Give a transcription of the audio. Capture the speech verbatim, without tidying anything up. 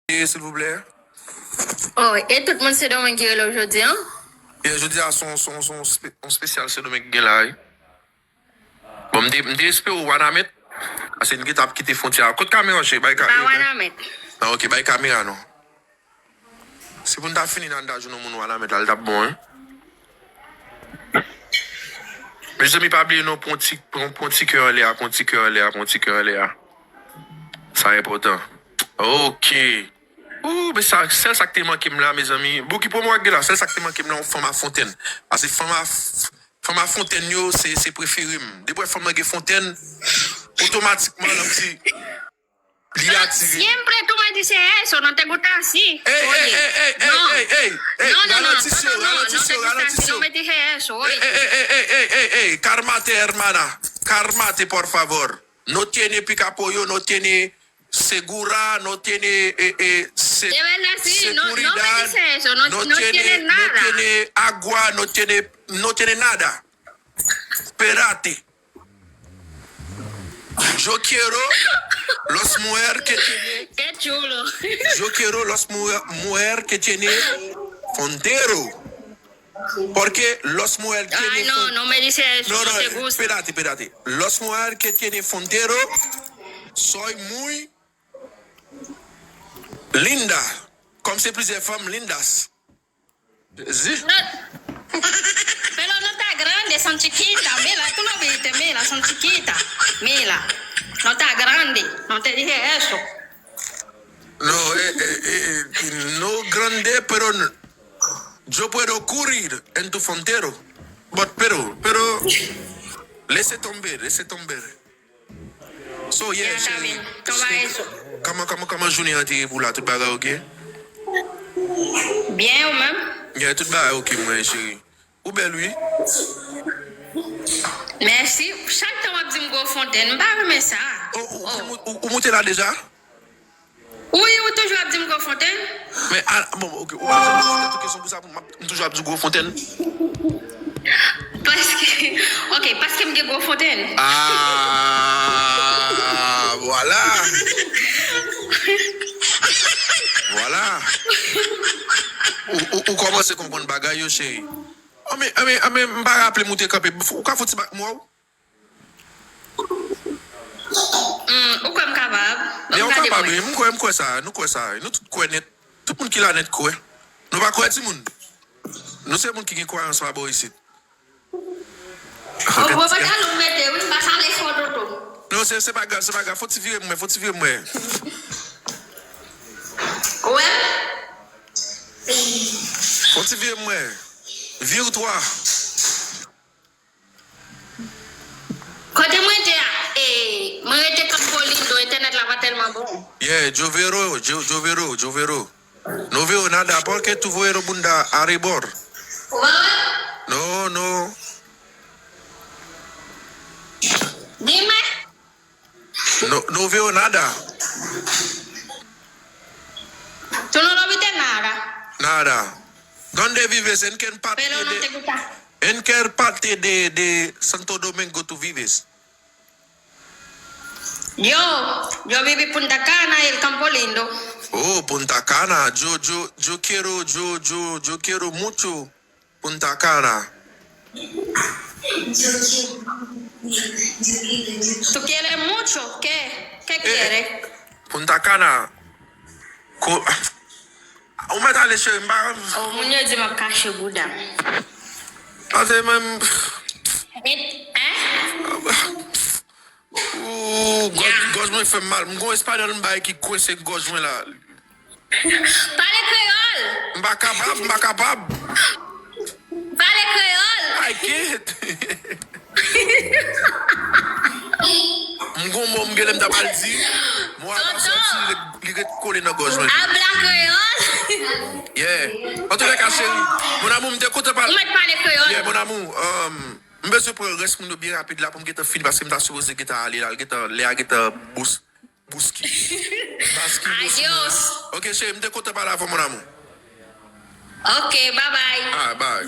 Sendomenge, silvouplè? Oh, e tout moun Sendomeng ki rele w jodi a? Yeah, jodi a se yon, se yon, se yon spe- yon spesyal Sendomeng ki gen la, wi. Bon, m te, m te espere w Wanament. Paske n gentan ap kite fwontyè a. Kot kamera w, cheri? Bay ka- Pa Wanament. Ah, ok, bay kamera non. Si pou n ta fini nan anndan jounen moun Wanament la, li t ap bon, wi. Mezanmi, pa bliye non, pran ti, pran, pran ti kè anlè a, pran ti kè anlè a, pran ti kè anlè a. Sa enpòtan. Ok. Ou, men sa, sèl sa k te manke m la, mezanmi. Bouki pwomo ak gen la, sèl sa k te manke m la, yon fanm a fontèn. Paske fanm a, fanm a fontèn yo, se, se prefere m. Depi w wè fanm nan gen fontèn, otomatikman, l ap di, li atire. Siempre tú me dices eso, no te gusta así. Ey, ey, ey, ey, ey, ey, ey, ey, ralanti, sè, ralanti, sè, ralanti, sè. Ey, ey, ey, ey, ey, ey, ey, cálmate, hermana. Cálmate, por favor. No tiene pica pollo, no tiene segura, no tiene, eh, eh, se- De verdad, sí, no, no me seguridad, dice eso, no, no no tiene, tiene no nada. Tiene agua, no tiene, no tiene nada. Espérate. Yo quiero los mujer que tiene. Qué chulo. Yo quiero los mujer, mujer que tiene fontero. Porque los mujer tiene. Ay, no, fon- no me dice eso, no, no, no te gusta. Espérate, espérate. Los mujer que tiene fontero, soy muy linda. Comme c'est plusieurs femmes lindas. Jezi. No, pero no está grande, son chiquitas. Mira, tú lo viste, mira, son chiquitas. Mira, no está grande, no te dije eso. No, eh, eh, eh, no grande, pero n- yo puedo correr en tu fontero. But, pero, pero, laisse tomber, laisse tomber. So, yeah, cheri. Kòman, kòman, kòman jounen an te ye pou la? Tout bagay ok? Byen, ou menm? Yeah, tout bagay ok, mwen, cheri. Ou bèl, wi. Mèsi. Chak tan w ap di m gwo fontèn, m pa renmen sa. Oh, ou, ou, ou, ou moute la deja? Wi, ou toujou ap di m gwo fontèn. Men, a, bon, ok, ou pa janm poze tèt ou kesyon pou sa, pou m ap, m toujou ap di w gwo fontèn. Paske, ok, paske m gen gwo fontèn. Ah, vwala. Vwala. Ou, ou, ou kòmanse konprann bagay yo, cheri. Anben, anben, anben, m pa raple m ou te kanpe. Ou ka fè yon ti bak mwa w? Hmm, ou kwè m kapab? Bon, men ou kapab, wi. M kwè, m kwè sa. Nou kwè sa. Nou tout kwè nèt. Tout moun ki la nèt kwè. Nou pa kwè, timoun? Nou se moun ki gen kwayans pa bò isit. O, gwo pantalon m mete, wi, m pa sale fò toto. Non, se, se pa grav, se pa grav. Fò ti vire m wè, fò ti vire m wè. Ou wè? Fò ti vire m wè. Vire twa. Kote mwen te a, e, mwen rete Campo Lindo, entènèt la pa tèlman bon. Yeah, yo veo, yo, yo veo, yo veo. No veo nada, porque tu veo bunda arebor. Ou pa wè? No, no. Dime. No, no veo nada. Tú no lo viste nada. Nada. ¿Dónde vives? ¿En qué parte de, en qué parte de, de Santo Domingo tú vives? Yo, yo viví Punta Cana y el Campo Lindo. Oh, Punta Cana. Yo, yo, yo quiero, yo, yo, yo quiero mucho Punta Cana. ¿Tú quieres mucho? ¿Qué? ¿Qué quieres? Punta Cana. Ko- Ou mèt ale, cheri, m pa. Oh, moun yo di m ap kache bouda m. Pase menm. Hein? Ooh, gòj, gòj mwen fè m mal. M gon espanyòl m bay ki kwense gòj mwen la. Pale kreyòl! M pa kapab, m pa kapab. Pale kreyòl! I can't. M gon mo m genlè m ta pral di. Mo a pa sòti, li ret, li ret kole nan gòj mwen. Habla kreyòl! Yeah. Antoulèka, cheri, mon amour, m te kontan pale. Ou mèt pale kreyòl. Yeah, mon amour, um, m bezwen pran rès moun yo byen rapid la pou m gentan fini, paske m ta sipoze gentan ale la, l gentan, lè a gentan bous, bouski. Baski, bouski. Adios. Ok, cheri, m te kontan pale avè w, mon amour. Ok, bye bye. Ah, bye.